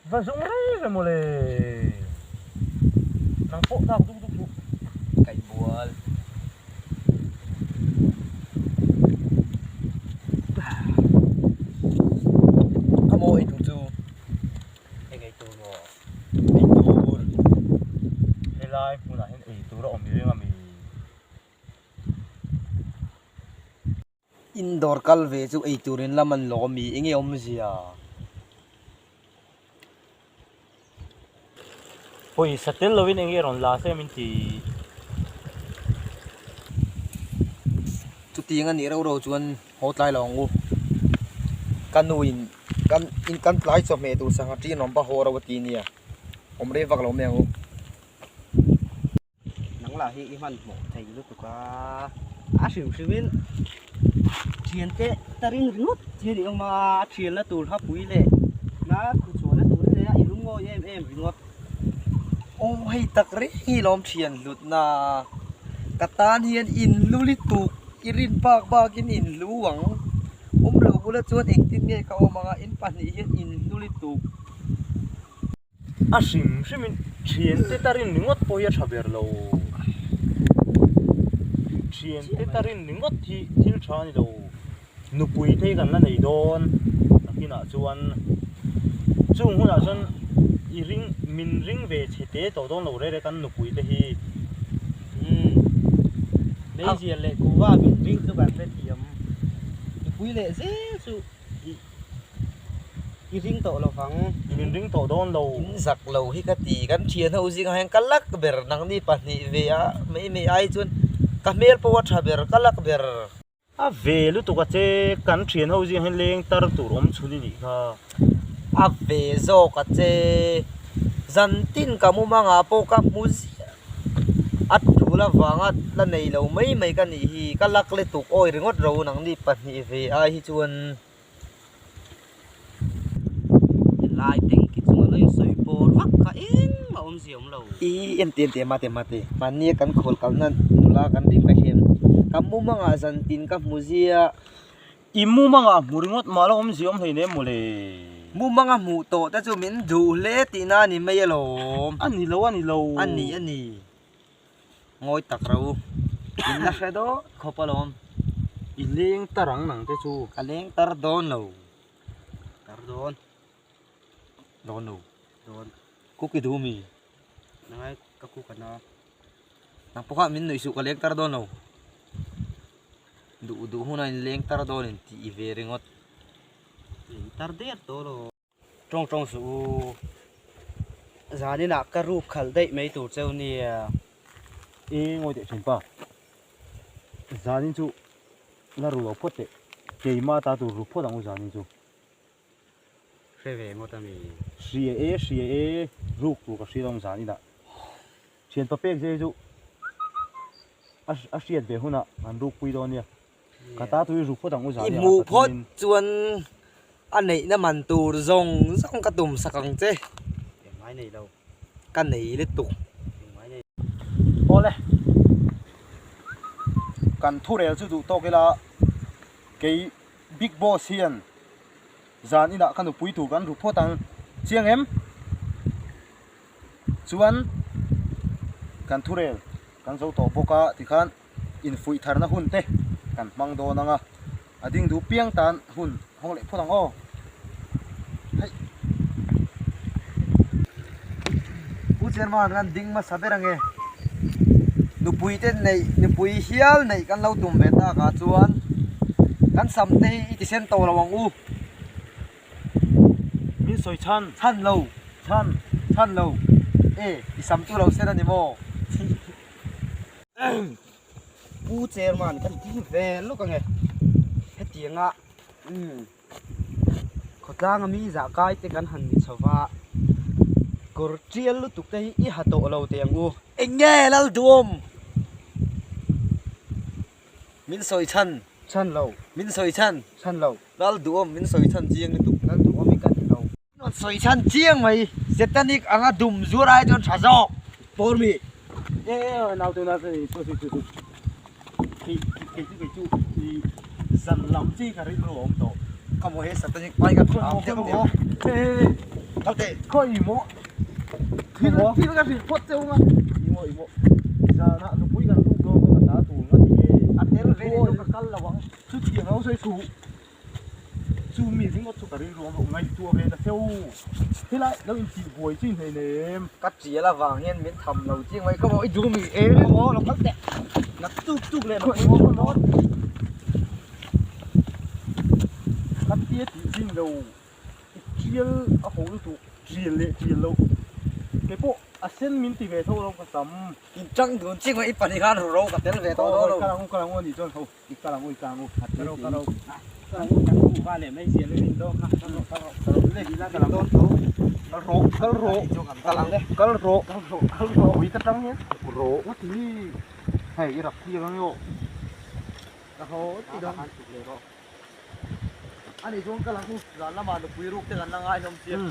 Va zung rei ve mawle. Nang pawh dak duk duk duh. Kaih bual. Ka maw ei tur chu. Eng ei tur maw? Ei tur. Helai hmunah hian ei tur a awm reng a mi? Indoor kal ve chu ei turin lam an lawm i enge awmzia? Pawisa tel lovin enge rawn la se min ti. Chutiang a nih reuh reuh chuan haw tlai lo ang u. Ka nu in kan in kan tlai chawhmeh tur sangha ṭin rawn va haw reuh a ti nia. Awm rei vak lo mai ang u. Nang lah hi i hmanhmawh thei lutuk a, a hrim hrim in thian te ta ring ringawt hian i awm a, a thianna tur kha pui leh na khu chhuahna tur hi a i lungawi em em ringawt. Aw hei tak reng hi lawm thian hlut na, ka tan hian in hlu lutuk i rin bak bak in in hlu ang, awm lo bula chuan engtin nge ka awm ang a, in pahnih hian in hlu lutuk. A hrim hrim in thian te ta rin ringawt pawh hi a tha ber lo. Thian te ta rin ringawt hi thil tha a ni lo. Nupui te hi kan la nei dawn nakinah chuan chung hunah chuan i ring min ring ve chhe te tawh dawn lo reng reng kan nupui te hi. Umm meizial leh kuhva min ring chu kan hrethiam nupui leh zel chu i. I ring tawh lo vang. Min ring tawh dawn lo. In zak lo hi ka ti. Kan thian ho zingah hian ka lak ber nangni pahnih ve a mai mai ai chuan ka hmel pawh a tha ber ka lak ber. A ve lutuk a che kan thian ho zingah hian leng tar tur awm chhun i nih kha. A ve zawk a che zan tin ka mumangah pawh ka hmu ziah. A tul avanga la nei lo mai mai ka nih hi ka lak lutuk awi ringawt ro nangni pahnih ve ai hi chuan. Helai tanki chunga lo insawi bawr vak kha engmah awmzia awm lo. I en te en te mate mate mahnia kan khawl kalna nula kan rim ka hian ka mumangah zantin ka hmu zia. I mumangah hmu ringawt mah la awmzia awm hleinem mawle. Mumanga hmuh tawh te chu min duh hle tihna a ni mai alawm. A ni lo a ni lo. A ni a ni. Ngawi tak ro u. In la hre dawn khawp alawm. I leng tar ang nang te chu. Ka leng tar dawn lo. Tar dawn. Dawn lo. Dawn. Cook i duh mi? Nangai ka cook ana. Nang pawh kha min nuih suh ka leng tar dawn lo. Duh duh huna in leng tar dawn in tih ve ringawt. Leng tar der tawh lo. Tawng tawng suh u. Zaninah ka ruk khalh daih mai tur cheu nia. E ngawi teh thin pa. Zanin chu la ru lo phawt teh. Keimah ta tur ru phawt ang u zanin chu. Hre ve ngawt a mi. Hria e hria e ruk tur ka hria ang zaninah. Thianpa pek zai chu a hriat ve hunah an rukpui dawn nia. Ka ta tui ru phawt ang u I hmuh phawt chuan a neihna man tur zawng zawng ka tum sak ang che. Engmai nei lo. Ka nei lutuk. Engmai nei. Awle. Kan thurel chu duh tawk ila kei Big Boss hian zan inah ka nupui tur kan ru phawt ang. Chiang em? Chuan kan thurel kan zo tawh bawk a tikhan. Infuih tharna hun te kan hmang dawn ang a, a ding duh piang tan hun hawng leh phawt ang aw. Hei. Pu Chairman kan ding hmasa ber ange. Nupui te neih nupui hial neih kan lo tum ve tak ah chuan kan sam te hi i ti sen tawh lo ang u. Min sawi chhan. Chhan lo. Chhan. Chhan lo. E i sam chu lo sen a ni maw? Pu Chairman kan ding ve lawk ange hetianga umm khawtlang a mi zah kai te kan han ni chho va kawr tial lutuk te hi i ha tawh lo teh ang u. Eng nge lal duhawm? Min sawi chhan. Chhan lo. Min sawi chhan. Chhan lo. Lal duhawm min sawi chhan chiang lutuk. Lal duhawm i ka ni lo. Rawn sawi chhan chiang mai, Setanic anga dum zuar ai chuan tha zawk. Pawr mi. E e naute naute chu chu chu kei kei chu kei chu i zan lam chi ka rilru a awm tawh. Ka maw he Satanic pai ka kham deuh deuh. E e Kal teh. Khawi maw thil thil ka hrilh phawt cheu nga i maw i maw zanah nupui kan ruk dawn ka ta tur nga ti nge a tel ve ni ka kal lo ang chutiang lo sawi suh. Chu mi ringawt chu ka rilru ang ngaihtuah ve ta cheu. Helai lo intih buai chi hnei nem. Ka tial avang hian min tham lo chiang mai ka maw i duh mi e. Aw lo kal teh. Nak tuk tuk leh lo maw maw. Ka tia tih chin lo i tial a ho lutuk tial leh tial lo. Keipawh a sen min ti ve tho lo ka tam. In tang dun chiang mai i pahnih khan ru ro ka tel ve tawh dawn lo. Ka lang u ka lang u anih chuan ho. I kal ang u, i kal ang u. Ka ro, ka ro. Ka ro, kan bu va leh mai zia leh in dawn kha. Ka ro, ka ro. Ka ro leh ila ka lam dawn tho. Kal rawh, kal rawh. Kal ang. Kal rawh, kal rawh, kal rawh. Ui ka tang hian rawh ngawt hi. Hei, i rak thiang ang emaw. Ka ho ti dawn. Han tuk leh rawh. Ani chuan kal ang u. Zan lamah nupui ruk te kan la ngai hlawm chiah.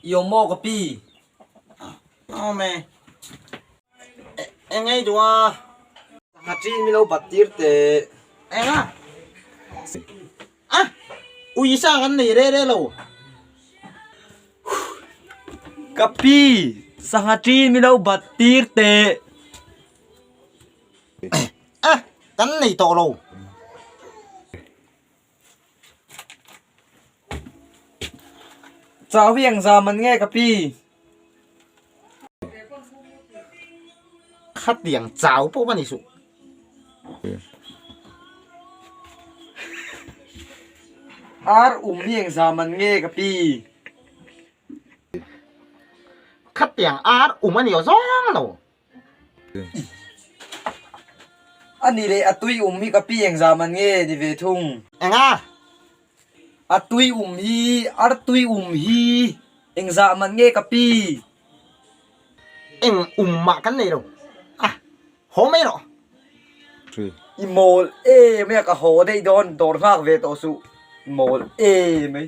I awm maw ka pi? Awm e. Eng ei duh a? Sangha ṭin mi lo bat tir teh. Eng a? A! Ui sang an nei re re lo. Ka pi, sangha ṭin mi lo bat tir teh. A! Kan nei tawh lo. Chau hi engzam an nge ka pi? Khatiang chau pawh va ni suh. Ar um hi engzam an nge ka pi? Khatiang ar um a ni aw zawng lo. A ni leh a tui um hi ka pi engzam an nge ni ve thung. Enga? A tui um hi, ar tui um hi engzam an nge ka pi? Eng um mah kan nei lo. A, haw mai rawh. I mawl em mai a, ka haw daih dawn, dawr nghak ve tawh suh. I mawl em mai.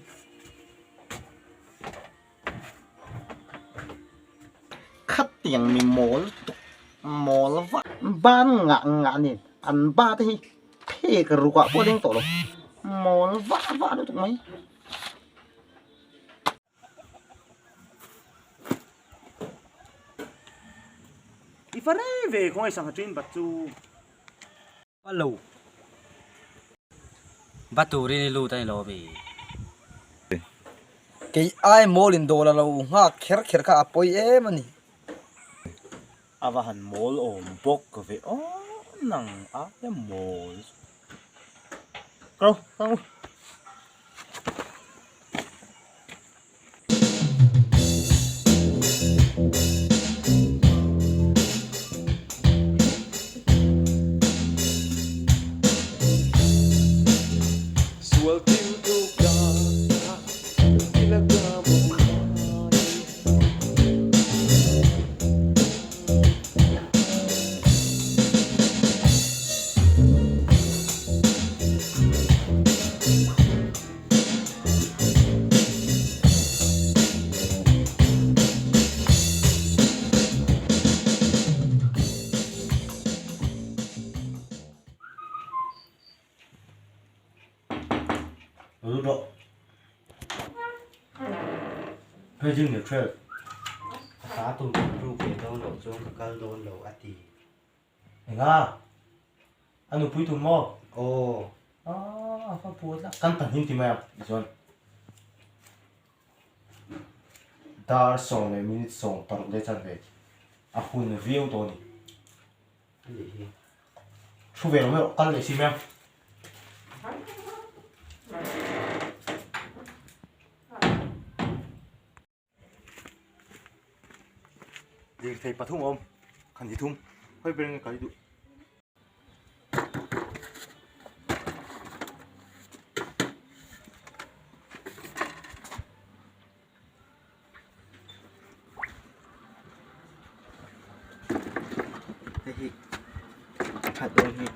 Khatiang mi mawl tuk mawl vah ban ngah ngah nen an ba te hi phek ruk ah pawh leng tawh lo mawl vah vah lutuk mai. I fa rei ve khawngaih sangha ṭin bat chu. A lo. Va turin i lut a ni lo mi. Kei ai mawl in dawl a lo nghak kher kher kha a pawi em a ni. A va han mawl awm bawk ve aw nang aia mawl chu. Kalo kalo. Hei zing leh ṭhel. A ta tum kan ruk ve dawn loh chuan ka kal dawn lo a ti. Enga? A nupui tum maw? Aw. Aaa a va buai la. Kan pahnih ti mai ang tichuan. Dar sawm leh minute 16 leh chanve a hun viau tawh a ni. A nih hi. Thu ve lo mai rawh kal leh si mai ang. Lirthei pathum a awm khan hi thum hawi ber nge kal i duh. Hei hi a that dawn hi.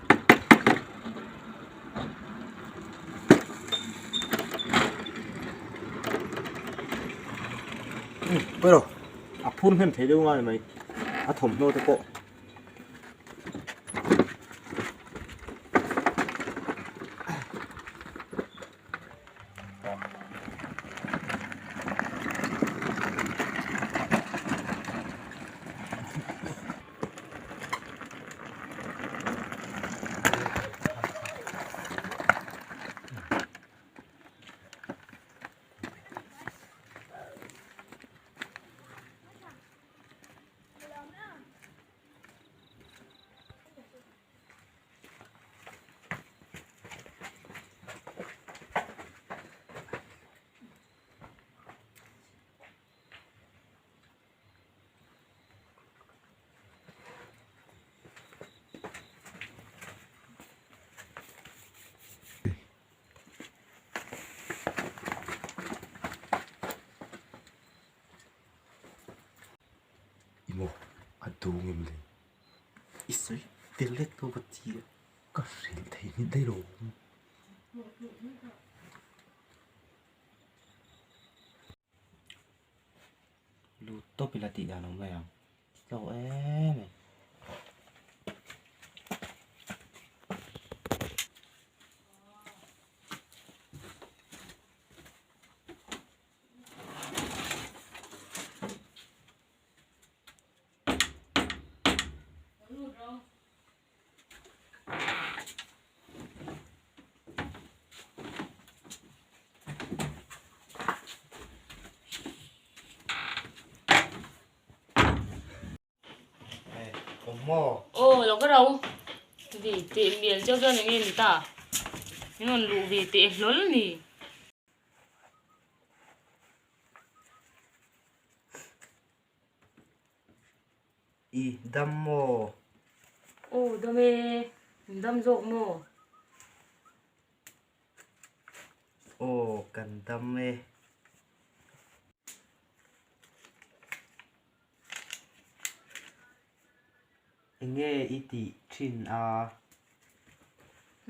Pero a phur hnem thei deuh ngai mai a thawmhnaw te pawh. I maw a dawng em le? I sawi tel lek tawp a ti a. Ka hrilh thei nghet daih lo. Lut tawp ila tih dan awm mai ang. Tlo em em. Aw lo ka ro ve teh mial cheu chuan enge ni ta min rawn luh ve teh hlawl ni. I dam maw? Aw dam e, in dam zawk maw? Aw kan dam e. Enge i tih thin a?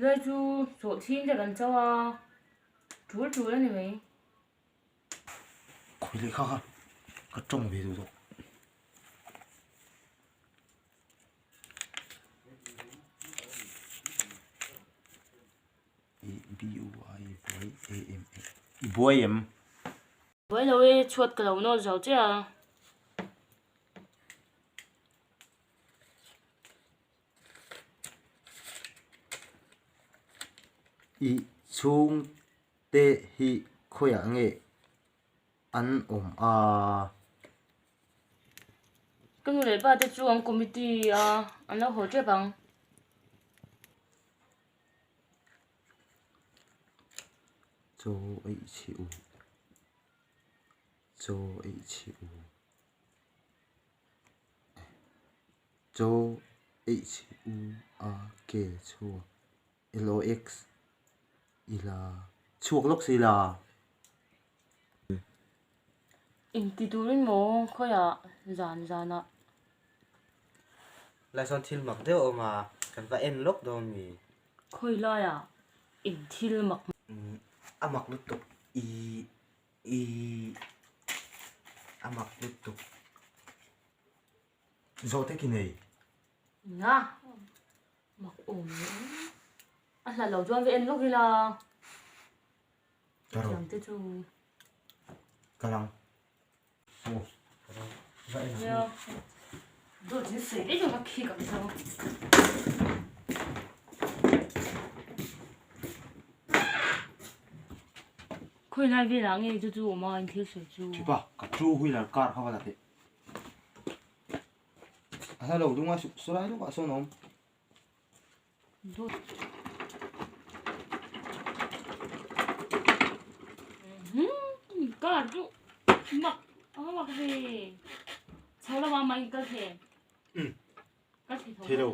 Zai chu sawhchhing te kan cho a, tul tul a ni mai. Khawi lehkha kha ka tawng ve duh tawh. I B U I buai A M A i buai em? Buai lo e chhuat ka lo nawt zo che a. I chhung te hi khawiah nge an awm a? Ka nu leh pa te chu an committee a an lo haw tep ang. Chaw eih chhi u chaw eih chhi u chaw eih chhi u a ke chhuak. LOX ila chhuak lawk si la. Inti turin maw khawiah zan zanah. Lai sawn thil mak deuh a awm a, kan va en lawk dawn mi. Khawi laiah in thil mak. A mak lutuk i i a mak lutuk. Zawhte ki nei. Nia. Mak awm leh ang. A hlat lo chuan va en lawk ila. Ka rawh. Thiam te chu. Ka lang. Va en ang. Dawt in sawi daih chuan ka khik ang chang. Khawi lai velah nge chu chu awm a in thil sawi chu. Thipa ka two wheeler car kha va la teh. A hla lo lunga saw lai lawkah sawn a awm. Car chu mak a mak ve chho lama mah in kal thei em kal thei tho lo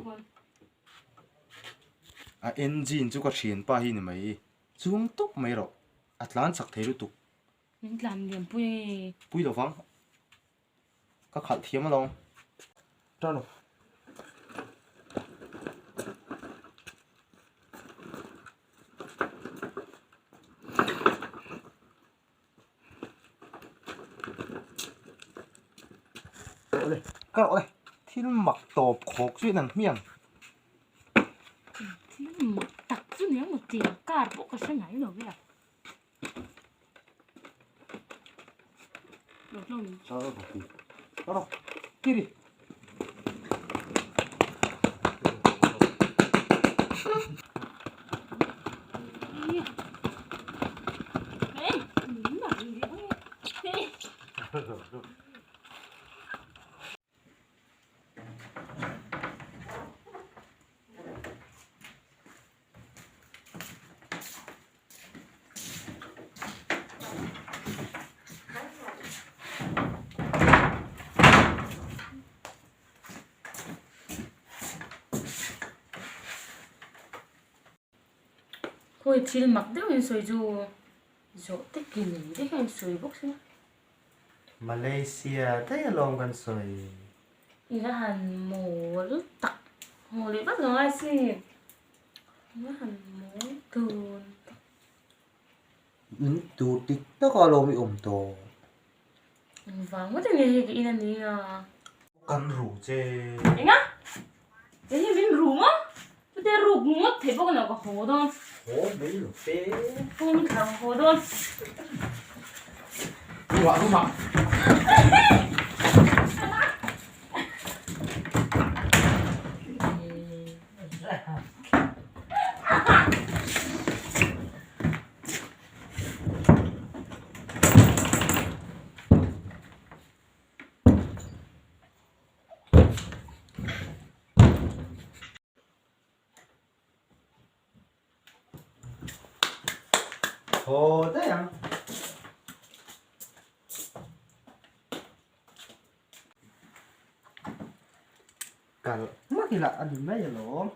a engine chu ka thian pa hi ni mai chuang tawp mai rawh a tlan chak thei lutuk min tlan liam pui ange pui lo vang Ka khalh thiam alawm. Turn off. Ka rawh le. Thil mak tawp khawk chu in ang hmiang. Thil mak tak chu ni ang maw tia car pawh ka hre ngai lo ve a. Kiri. Khawi thil mak deuh in sawi chu zawh te ki nei te hian sawi bawk sia. Malaysia daih alawm kan sawi. I la han mawl tak haw leh vat lo ngai sin. I la han mawl tun tak. In tur dik tak alawm i awm tawh. Engvang ngawt in nge hei ka in a nia. Kan ru che. Enga? Kei hi min ru maw? Chute ruk ngawt theih bawk a lo ka haw dawn. Haw mai lo te. Phone thla ka haw dawn. Ruah ruah. Haw daih ang. Kal hmak ila a ni mai alawm.